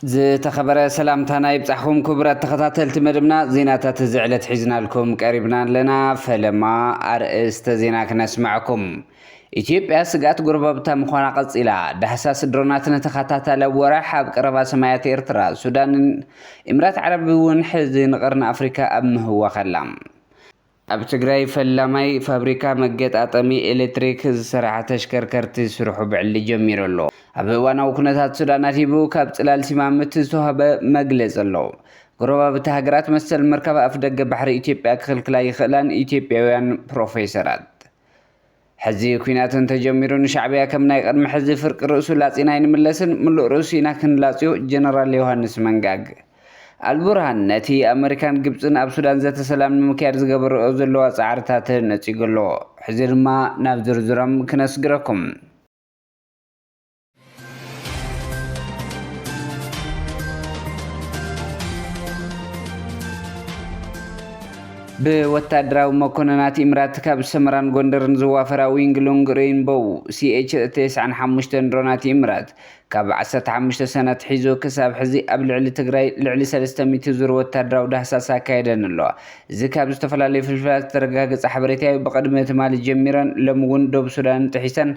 ዝተኸበረ ሰላምታና ይብጻሕኩም ክቡራት ተኸታተልቲ መደብና። ዜናታት እዚ ዕለት ሒዝናልኩም ቀሪብና ኣለና። ፈለማ ኣርእስተ ዜና ክነስምዐኩም። ኢትዮጵያ ስግኣት ጎረባብታ ምዃና ቀጺላ። ዳህሳስ ድሮናት ንተኸታታሊ ወራሕ ኣብ ቀረባ ሰማያት ኤርትራ፣ ሱዳንን ኢምራት ዓረብ እውን ሕዚ ንቐርኒ ኣፍሪካ ኣብ ምህዋኽ ኣላ። ኣብ ትግራይ ፈላማይ ፋብሪካ መገጣጠሚ ኤሌክትሪክ ዝሰርሓ ተሽከርከርቲ ስርሑ ብዕሊ ጀሚሩ ኣሎ። ኣብ እዋናዊ ኩነታት ሱዳን ኣድሂቡ ካብ ጽላል ሲማምት ዝተዋህበ መግለጺ ኣሎ። ጎረባብቲ ሃገራት መሰል ምርካብ ኣፍደገ ባሕሪ ኢትዮጵያ ክኽልክላ ይኽእላን፣ ኢትዮጵያውያን ፕሮፌሰራት። ሕዚ ኲናት እንተጀሚሩ ንሻዕብያ ከም ናይ ቅድሚ ሕዚ ፍርቂ ርእሱ ላጺና ኣይንምለስን፣ ምሉእ ርእሱ ኢና ክንላጽዮ፣ ጀነራል ዮሃንስ መንጋግ። ኣልቡርሃን ነቲ ኣመሪካን ግብጽን ኣብ ሱዳን ዘተ ሰላም ንምክያድ ዝገብርኦ ዘለዋ ጻዕርታት ነጺጉ ኣሎ። ሕዚ ድማ ናብ ዝርዝሮም ክነስግረኩም። ብወታደራዊ መኮነናት ኢምራት ካብ ሰመራን ጎንደርን ዝዋፈራ ዊንግ ሉንግ ሬይንቦው ሲ ኤች ተስዓን ሓሙሽተን ድሮናት ኢምራት ካብ ዓሰርተ ሓሙሽተ ሰነ ኣትሒዙ ክሳብ ሕዚ ኣብ ልዕሊ ትግራይ ልዕሊ ሰለስተ ሚእቲ ዙር ወታደራዊ ዳህሳስ ኣካየደን ኣሎ። እዚ ካብ ዝተፈላለዩ ፍልፍላት ዝተረጋገጸ ሓበሬታ እዩ። ብቕድሚ ትማሊ ጀሚረን ሎሚ እውን ዶብ ሱዳን ጥሒሰን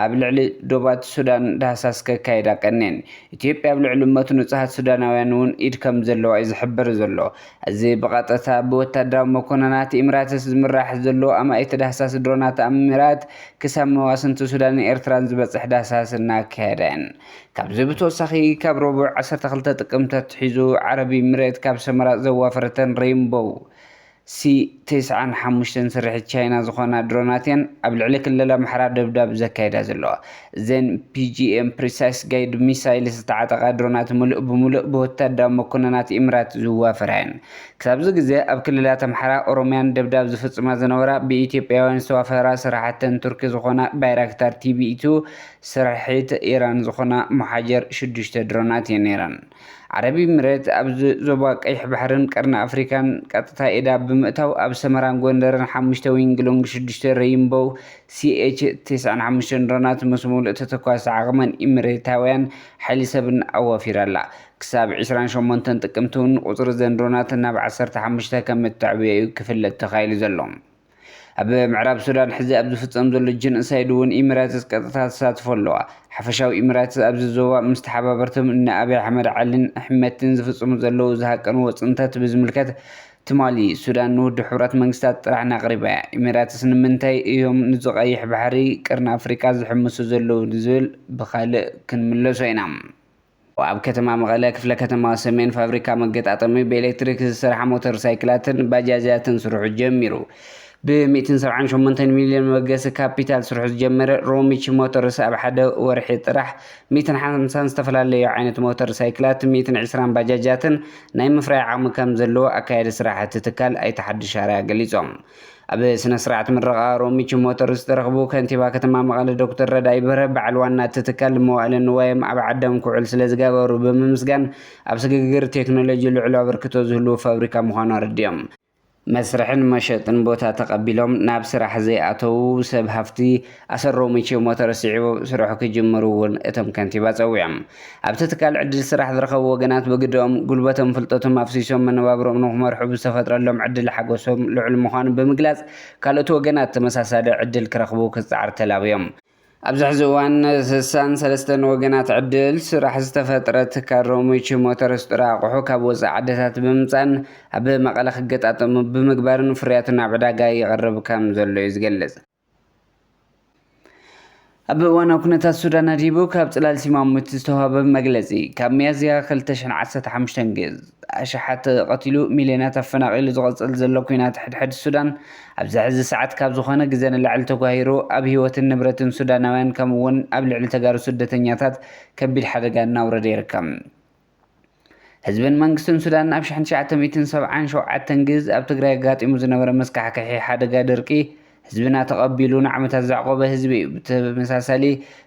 ኣብ ልዕሊ ዶባት ሱዳን ዳህሳስ ከካየዳ ቀንየን። ኢትዮጵያ ኣብ ልዕሊ እመቱ ንጹሃት ሱዳናውያን እውን ኢድ ከም ዘለዋ እዩ ዝሕብር ዘሎ። እዚ ብቐጥታ ብወታደራዊ መኮነናት ኢምራትስ ዝምራሕ ዘሎ ኣማኢት ዳህሳስ ድሮናት ኣሚራት ክሳብ መዋስንቲ ሱዳንን ኤርትራን ዝበጽሕ ዳህሳስ እናካየደ እየን። ካብዚ ብተወሳኺ ካብ ረቡዕ ዓሰርተ ክልተ ጥቅምቲ ኣትሒዙ ዓረብ ኢምሬት ካብ ሰመራ ዘዋፈረተን ሬይንቦው ሲ ተስዓን ሓሙሽተን ስርሒት ቻይና ዝኾና ድሮናት እየን ኣብ ልዕሊ ክልል ኣምሓራ ደብዳብ ዘካየዳ ዘለዋ። እዘን ፒ ጂ ኤም ፕሪሳይስ ጋይድ ሚሳይል ዝተዓጠቓ ድሮናት ምሉእ ብምሉእ ብወታደራዊ መኮነናት ኢምራት ዝዋፈራ እየን። ክሳብዚ ግዜ ኣብ ክልላት ኣምሓራ፣ ኦሮምያን ደብዳብ ዝፍጽማ ዝነበራ ብኢትዮጵያውያን ዝተዋፈራ ስራሕተን ቱርኪ ዝኾና ባይራክታር ቲ ቢ ቱ ስርሒት ኢራን ዝኾና ሙሓጀር ሽዱሽተ ድሮናት እየን ነይረን። ዓረብ ኢምሬት ኣብዚ ዞባ ቀይሕ ባሕርን ቀርኒ ኣፍሪካን ቀጥታ ኢዳ ብምእታው ኣብ ሰመራን ጎንደርን ሓሙሽተ ዊንግ ሉንግ ሽዱሽተ ሬይንቦው ሲ ኤች ተስዓን ሓሙሽተን ድሮናት ምስ ሙሉእ ተተኳሲ ዓቕመን ኢምሬታውያን ሓይሊ ሰብን ኣዋፊራ ኣላ። ክሳብ ዕስራን ሸሞንተን ጥቅምቲ እውን ቁጽሪ እዘን ድሮናት ናብ ዓሰርተ ሓሙሽተ ከም እተዕብዮ እዩ ክፍለጥ ተኻኢሉ ዘሎ። ኣብ ምዕራብ ሱዳን ሕዚ ኣብ ዝፍጸም ዘሎ ጅንእሳይድ እውን ኢሚራትስ ቀጥታ ተሳትፎ ኣለዋ። ሓፈሻዊ ኢሚራትስ ኣብዚ ዞባ ምስ ተሓባበርቶም እነ ኣብይ ኣሕመድ ዓሊን ሕመትን ዝፍጽሙ ዘለዉ ዝሃቀንዎ ጽንተት ብዝምልከት ትማሊ ሱዳን ንውድብ ሕቡራት መንግስታት ጥራሕ ኣቕሪባ እያ። ኢሚራትስ ንምንታይ እዮም ንዚ ቀይሕ ባሕሪ ቀርኒ ኣፍሪቃ ዝሕምሱ ዘለዉ ንዝብል ብኻልእ ክንምለሶ ኢና። ኣብ ከተማ መቐለ ክፍለ ከተማ ሰሜን ፋብሪካ መገጣጠሚ ብኤሌክትሪክ ዝሰርሓ ሞተር ሳይክላትን ባጃጃትን ስርሑ ጀሚሩ። ብ ሚእትን ሰብዓን ሸሞንተን ሚልዮን መበገሲ ካፒታል ስርሑ ዝጀመረ ሮሚች ሞተርስ ኣብ ሓደ ወርሒ ጥራሕ ሚእትን ሓምሳን ዝተፈላለዩ ዓይነት ሞተር ሳይክላት፣ ሚእትን ዕስራን ባጃጃትን ናይ ምፍራይ ዓቕሚ ከም ዘለዎ ኣካያዲ ስራሕ እቲ ትካል ኣይተ ሓዱሽ ኣርኣያ ገሊጾም። ኣብ ስነ ስርዓት ምረቓ ሮሚች ሞተርስ ዝተረኽቡ ከንቲባ ከተማ መቐለ ዶክተር ረዳኢ በርሀ፣ በዓል ዋና እቲ ትካል መዋእለ ንዋዮም ኣብ ዓዶም ክውዕል ስለ ዝገበሩ ብምምስጋን፣ ኣብ ስግግር ቴክኖሎጂ ልዑል ኣበርክቶ ዝህልዎ ፋብሪካ ምዃኑ ኣረዲኦም። መስርሕን መሸጥን ቦታ ተቐቢሎም ናብ ስራሕ ዘይኣተዉ ሰብ ሃፍቲ ኣሰር ሮሚች ሞተርስ ስዒቦም ስርሑ ክጅምሩ እውን እቶም ከንቲባ ጸዊዖም። ኣብቲ ትካል ዕድል ስራሕ ዝረኸቡ ወገናት ብግደኦም ጉልበቶም ፍልጠቶም ኣፍሲሶም መነባብሮኦም ንክመርሑ ብዝተፈጥረሎም ዕድል ሓጎሶም ልዑል ምዃኑ ብምግላጽ፣ ካልኦት ወገናት ተመሳሳሊ ዕድል ክረኽቡ ክጽዓር ተላብዮም። ኣብዚ ሕዚ እዋን ስሳን ሰለስተን ወገናት ዕድል ስራሕ ዝተፈጥረ ትካል ሮሚች ሞተርስ ጥረ ኣቑሑ ካብ ወጻኢ ዓድታት ብምምጻን ኣብ መቐለ ክገጣጠሙ ብምግባርን ፍርያቱ ናብ ዕዳጋ ይቐርብ ከም ዘሎ እዩ ዝገልጽ። ኣብ እዋናዊ ኩነታት ሱዳን ኣድሂቡ ካብ ጽላል ሲማሙት ዝተዋህበ መግለጺ፣ ካብ ሚያዝያ ክልተ ሽሕን ዓሰርተ ሓሙሽተን ግዝ ኣሽሓት ቀቲሉ፣ ሚልዮናት ኣፈናቒሉ ዝቐጽል ዘሎ ኲናት ሕድሕድ ሱዳን፣ ኣብዚ ሕዚ ሰዓት ካብ ዝኾነ ግዘ ንላዕሊ ተጓሂሩ፣ ኣብ ህይወትን ንብረትን ሱዳናውያን ከምኡ እውን ኣብ ልዕሊ ተጋሩ ስደተኛታት ከቢድ ሓደጋ እናውረደ ይርከብ። ህዝብን መንግስትን ሱዳን ኣብ ሽሕን ትሽዓተ ሚእትን ሰብዓን ሸውዓተን ግዝ ኣብ ትግራይ ኣጋጢሙ ዝነበረ መስካሕክሒ ሓደጋ ድርቂ ህዝብና ተቐቢሉ ንዓመታት ዘዕቆበ ህዝቢ እዩ። ብተመሳሳሊ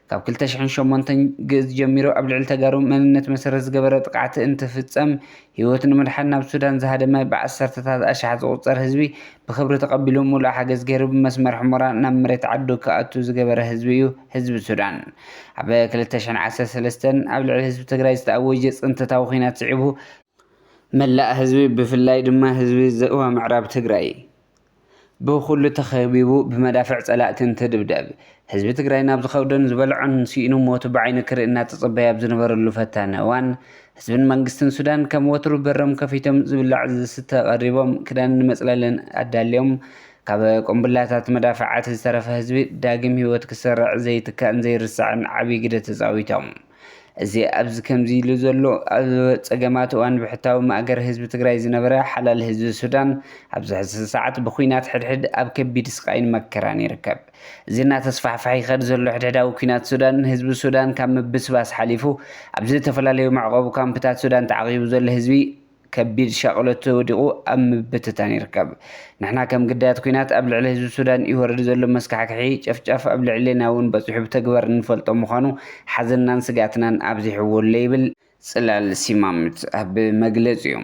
ካብ ክልተ ሽሕን ሸሞንተን ግእዝ ጀሚሩ ኣብ ልዕሊ ተጋሩ መንነት መሰረት ዝገበረ ጥቕዓት እንትፍጸም ህይወት ንምድሓን ናብ ሱዳን ዝሃደመ ብዓሰርተታት ኣሽሓት ዝቑጸር ህዝቢ ብኽብሪ ተቐቢሉ ምሉእ ሓገዝ ገይሩ ብመስመር ሕሞራ ናብ መሬት ዓዱ ክኣቱ ዝገበረ ህዝቢ እዩ ህዝቢ ሱዳን። ኣብ ክልተ ሽሕን ዓሰርተ ሰለስተን ኣብ ልዕሊ ህዝቢ ትግራይ ዝተኣወጀ ጽንተታዊ ኲናት ስዒቡ መላእ ህዝቢ ብፍላይ ድማ ህዝቢ ዞባ ምዕራብ ትግራይ ብኹሉ ተኸቢቡ ብመዳፍዕ ጸላእቲ እንትድብደብ፣ ህዝቢ ትግራይ ናብ ዝኸብዶን ዝበልዖን ስኢኑ ሞቱ ብዓይኒ ክርኢ እናተጸበየ ኣብ ዝነበረሉ ፈታኒ እዋን፣ ህዝብን መንግስትን ሱዳን ከም ወትሩ በሮም ከፊቶም ዝብላዕ ዝስተ ቀሪቦም ክዳንን መጽለልን ኣዳልዮም ካብ ቁምብላታት መዳፍዓት ዝተረፈ ህዝቢ ዳግም ህይወት ክሰርዕ ዘይትካእን ዘይርሳዕን ዓብዪ ግደ ተጻዊቶም። እዚ ኣብዚ ከምዚ ኢሉ ዘሎ ኣብ ጸገማት እዋን ብሕታዊ ማእገር ህዝቢ ትግራይ ዝነበረ ሓላል ህዝቢ ሱዳን ኣብዚ ሕዚ ሰዓት ብኹናት ሕድሕድ ኣብ ከቢድ ስቓይን መከራን ይርከብ። እዚ እናተስፋሕፈሐ ይኸድ ዘሎ ሕድሕዳዊ ኲናት ሱዳን ንህዝቢ ሱዳን ካብ ምብስባስ ሓሊፉ ኣብ ዝተፈላለዩ መዕቆቢ ካምፕታት ሱዳን ተዓቒቡ ዘሎ ህዝቢ ከቢድ ሻቕሎት ወዲቑ ኣብ ምብትታን ይርከብ። ንሕና ከም ግዳያት ኲናት ኣብ ልዕሊ ህዝቢ ሱዳን ይወርድ ዘሎ መስካሕክሒ፣ ጨፍጫፍ ኣብ ልዕሌና እውን በፂሑ ብተግባር እንፈልጦ ምዃኑ ሓዘንናን ስግኣትናን ኣብዚሕዎ ኣሎ ይብል ጽላል ሲማምት ኣብ መግለጺኡ።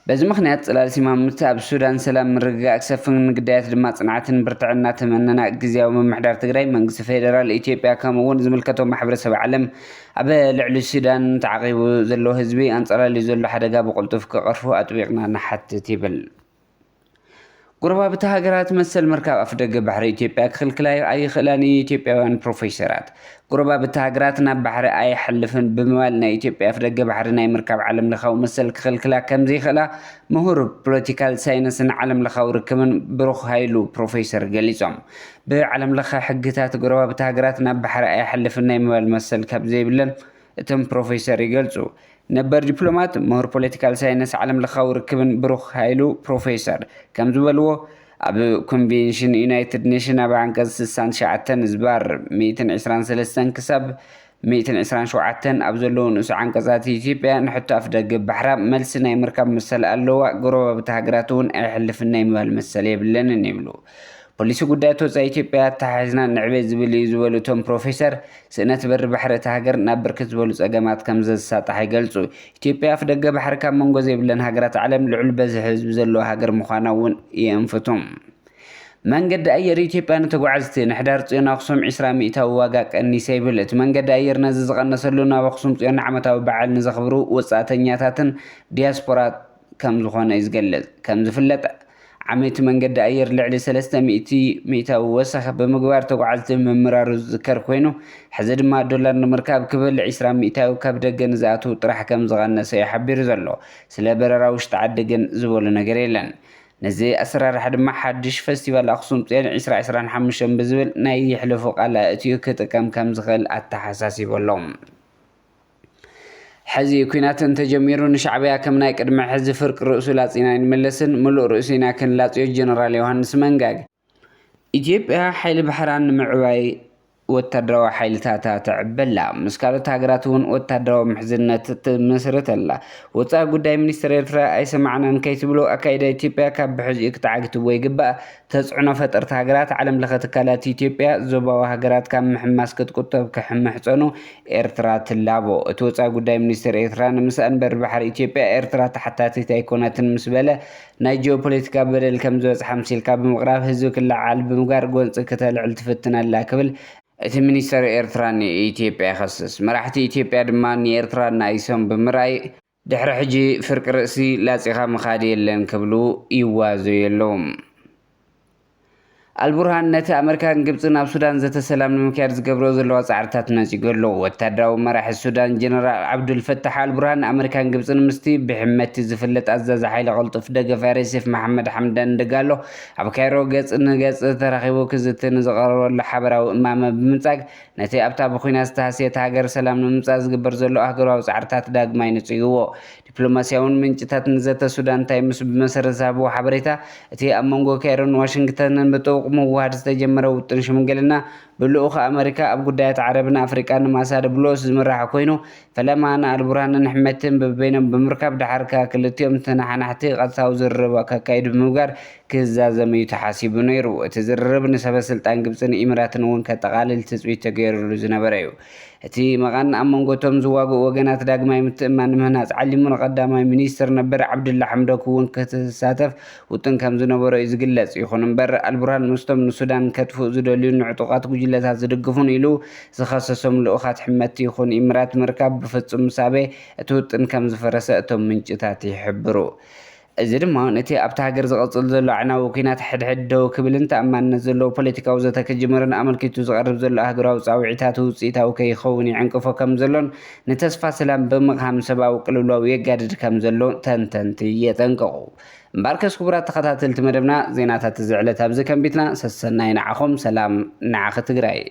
በዚ ምኽንያት ጽላል ሲማምት ኣብ ሱዳን ሰላም ምርግጋእ ክሰፍን ንግዳያት ድማ ጽንዓትን ብርትዕን እናተመነና ግዝያዊ ምምሕዳር ትግራይ መንግስቲ ፌደራል ኢትዮጵያ ከምኡ እውን ዝምልከቶ ማሕበረሰብ ዓለም ኣብ ልዕሊ ሱዳን ተዓቒቡ ዘሎ ህዝቢ ኣንጸላልዩ ዘሎ ሓደጋ ብቕልጡፍ ክቐርፉ ኣጥቢቕና ንሓትት ይብል። ጎረባብቲ ሃገራት መሰል ምርካብ ኣፍደገ ባሕሪ ኢትዮጵያ ክኽልክላ ኣይኽእላን ኢትዮጵያውያን ፕሮፌሰራት። ጎረባብቲ ሃገራት ናብ ባሕሪ ኣይሓልፍን ብምባል ናይ ኢትዮጵያ ኣፍደገ ባሕሪ ናይ ምርካብ ዓለም ለኻዊ መሰል ክኽልክላ ከምዘይኽእላ ምሁር ፖለቲካል ሳይንስን ዓለም ለኻዊ ርክብን ብሩኽ ሃይሉ ፕሮፌሰር ገሊጾም። ብዓለም ለኸ ሕግታት ጎረባብቲ ሃገራት ናብ ባሕሪ ኣይሓልፍን ናይ ምባል መሰል ካብ ዘይብለን እቶም ፕሮፌሰር ይገልጹ። ነበር ዲፕሎማት፣ ምሁር ፖለቲካል ሳይንስ ዓለም ለኻዊ ርክብን ብሩኽ ሃይሉ ፕሮፌሰር ከም ዝበልዎ፣ ኣብ ኮንቬንሽን ዩናይትድ ኔሽን ኣብ ዓንቀጽ ስሳን ትሽዓተን ዝባር ሚእትን ዕስራን ሰለስተን ክሳብ ሚእትን ዕስራን ሸውዓተን ኣብ ዘለዉ ንኡስ ዓንቀጻት ኢትዮጵያ ንሕቶ ኣፍደገ ባሕራ መልሲ ናይ ምርካብ መሰል ኣለዋ፣ ጎረባብቲ ሃገራት እውን ኣይሕልፍን ናይ ምባል መሰል የብለንን ይብሉ። ፖሊሲ ጉዳያት ወጻኢ ኢትዮጵያ ኣተሓሒዝና ንዕቤት ዝብል እዩ ዝበሉ እቶም ፕሮፌሰር፣ ስእነት በሪ ባሕሪ እታ ሃገር ናብ ብርክት ዝበሉ ጸገማት ከም ዘሳጥሓ ይገልጹ። ኢትዮጵያ ኣፍደገ ባሕሪ ካብ መንጎ ዘይብለን ሃገራት ዓለም ልዑል በዝሒ ህዝቢ ዘለዋ ሃገር ምዃና እውን የእንፍቱ። መንገዲ ኣየር ኢትዮጵያ ንተጓዓዝቲ ንሕዳር ጽዮን ኣኽሱም ዕስራ ሚእታዊ ዋጋ ቀኒሰ ይብል። እቲ መንገዲ ኣየር ነዚ ዝቐነሰሉ ናብ ኣኽሱም ጽዮን ዓመታዊ በዓል ንዘኽብሩ ወጻእተኛታትን ዲያስፖራ ከም ዝኾነ እዩ ዝገልጽ። ከም ዝፍለጥ ዓመይቲ መንገዲ ኣየር ልዕሊ ሰለስተ ሚእቲ ሚእታዊ ወሰኽ ብምግባር ተጓዓዝቲ ምምራሩ ዝዝከር ኮይኑ፣ ሕዚ ድማ ዶላር ንምርካብ ክብል ዕስራ ሚእታዊ ካብ ደገ ንዝኣትዉ ጥራሕ ከም ዝቐነሰ እዩ ሓቢሩ ዘሎ። ስለ በረራ ውሽጢ ዓዲ ግን ዝበሎ ነገር የለን። ነዚ ኣሰራርሓ ድማ ሓድሽ ፈስቲቫል ኣኽሱም ጽዮን ዕስራ ዕስራን ሓሙሽተን ብዝብል ናይ የሕለፎ ቃል ኣእትዩ ክጥቀም ከም ዝኽእል ኣተሓሳሲቡ ኣሎ። ሕዚ ኲናት እንተጀሚሩ ንሻዕብያ ከም ናይ ቅድሚ ሕዚ ፍርቂ ርእሱ ላጺና ኣይንምለስን፣ ምሉእ ርእሱ ኢና ክንላጽዮ፣ ጀነራል ዮሃንስ መንጋግ። ኢትዮጵያ ሓይሊ ባሕራ ንምዕባይ ወታደራዊ ሓይልታታ ተዕበላ፣ ምስ ካልኦት ሃገራት እውን ወታደራዊ ምሕዝነት ትመስርተላ። ወጻኢ ጉዳይ ሚኒስትር ኤርትራ ኣይሰማዕናን ከይትብሉ ኣካይዳ ኢትዮጵያ ካብ ብሕዚኡ ክትዓግትዎ ይግባእ። ተጽዕኖ ፈጠርቲ ሃገራት፣ ዓለም ለኸ ትካላት ኢትዮጵያ ዞባዊ ሃገራት ካብ ምሕማስ ክትቁጠብ ክምሕጸኑ ኤርትራ ትላቦ። እቲ ወጻኢ ጉዳይ ሚኒስትር ኤርትራ ንምስኣን በሪ ባሕሪ ኢትዮጵያ ኤርትራ ተሓታቲት ኣይኮነትን ምስ በለ ናይ ጂኦፖለቲካ በደል ከም ዝበጽሓ ኣምሲልካ ብምቕራብ ህዝቢ ክለዓዓል ብምግባር ጎንጺ ክተልዕል ትፍትን ኣላ ክብል እቲ ሚኒስተር ኤርትራ ንኢትዮጵያ ይኸስስ። መራሕቲ ኢትዮጵያ ድማ ንኤርትራ ንኣይሶም ብምርኣይ ድሕሪ ሕጂ ፍርቂ ርእሲ ላጺኻ ምኻድ የለን ክብሉ ይዋዘዩ ኣለዉ። ኣልቡርሃን ነቲ ኣመሪካን ግብጽን ኣብ ሱዳን ዘተ ሰላም ንምክያድ ዝገብርኦ ዘለዋ ጻዕርታት ነጺጉ ኣሎ። ወታደራዊ መራሒ ሱዳን ጀነራል ዓብዱል ፈታሕ ኣልቡርሃን ኣመሪካን ግብጽን ምስቲ ብሕመቲ ዝፍለጥ ኣዛዚ ሓይሊ ቅልጡፍ ደገፍ ኣር ኤስ ኤፍ መሓመድ ሓምዳን ደጋሎ ኣብ ካይሮ ገጽ ንገጽ ተራኺቡ ክዝቲ ንዝቐረበሉ ሓበራዊ እማመ ብምንጻግ ነቲ ኣብታ ብኲናት ዝተሃስየት ሃገር ሰላም ንምምጻእ ዝግበር ዘሎ ኣህጉራዊ ጻዕርታት ዳግማይ ነጺግዎ። ዲፕሎማስያውን ምንጭታት ንዘተ ሱዳን ታይምስ ብመሰረት ዝሃብዎ ሓበሬታ፣ እቲ ኣብ መንጎ ካይሮን ዋሽንግተንን ብጥቡቕ ምውህሃድ ዝተጀመረ ውጥን ሽምግልና፣ ብልኡኽ ኣመሪካ ኣብ ጉዳያት ዓረብን ኣፍሪቃን ንማሳድ ብሎስ ዝምራሕ ኮይኑ፣ ፈለማ ንኣልቡርሃንን ሕመትን በበይኖም ብምርካብ፣ ደሓር ከኣ ክልቲኦም ተነሓናሕቲ ቀጥታዊ ዝርርብ ከካይዱ ብምግባር፣ ክዛዘም እዩ ተሓሲቡ ነይሩ። እቲ ዝርርብ ንሰበ ስልጣን ግብፅን ኢምራትን እውን ከጠቓልል ትፅቢት ተገይሩሉ ዝነበረ እዩ። እቲ መቓን ኣብ መንጎ እቶም ዝዋግኡ ወገናት ዳግማይ ምትእምማን ንምህናፅ ዓሊሙ ንቀዳማይ ሚኒስትር ነበር ዓብዱላ ሓምዶክ እውን ክትሳተፍ ውጥን ከም ዝነበሮ እዩ ዝግለጽ። ይኹን እምበር ኣልቡርሃን ምስቶም ንሱዳን ከጥፍኡ ዝደልዩ ንዕጡቓት ጉጅለታት ዝድግፉን ኢሉ ዝኸሰሶም ልኡኻት ሕመቲ ይኹን ኢምራት ምርካብ ብፍጹም ምስ ኣበየ እቲ ውጥን ከም ዝፈረሰ እቶም ምንጭታት ይሕብሩ። እዚ ድማ ነቲ ኣብታ ሃገር ዝቐጽል ዘሎ ኣዕናዊ ኲናት ሕድሕድ ደው ክብልን ተኣማንነት ዘለዎ ፖለቲካዊ ዘተ ክጅምርን ኣመልኪቱ ዝቐርብ ዘሎ ኣህጉራዊ ጻውዒታት ውጽኢታዊ ከይኸውን ይዕንቅፎ ከም ዘሎን ንተስፋ ሰላም ብምቕሃም ሰብኣዊ ቅልውላው የጋድድ ከም ዘሎ ተንተንቲ የጠንቅቑ። እምበኣርከስ ክቡራት ተኸታተልቲ መደብና ዜናታት እዚ ዕለት ኣብዚ ከንቢትና። ሰሰናይ ንዓኹም፣ ሰላም ንዓኺ ትግራይ።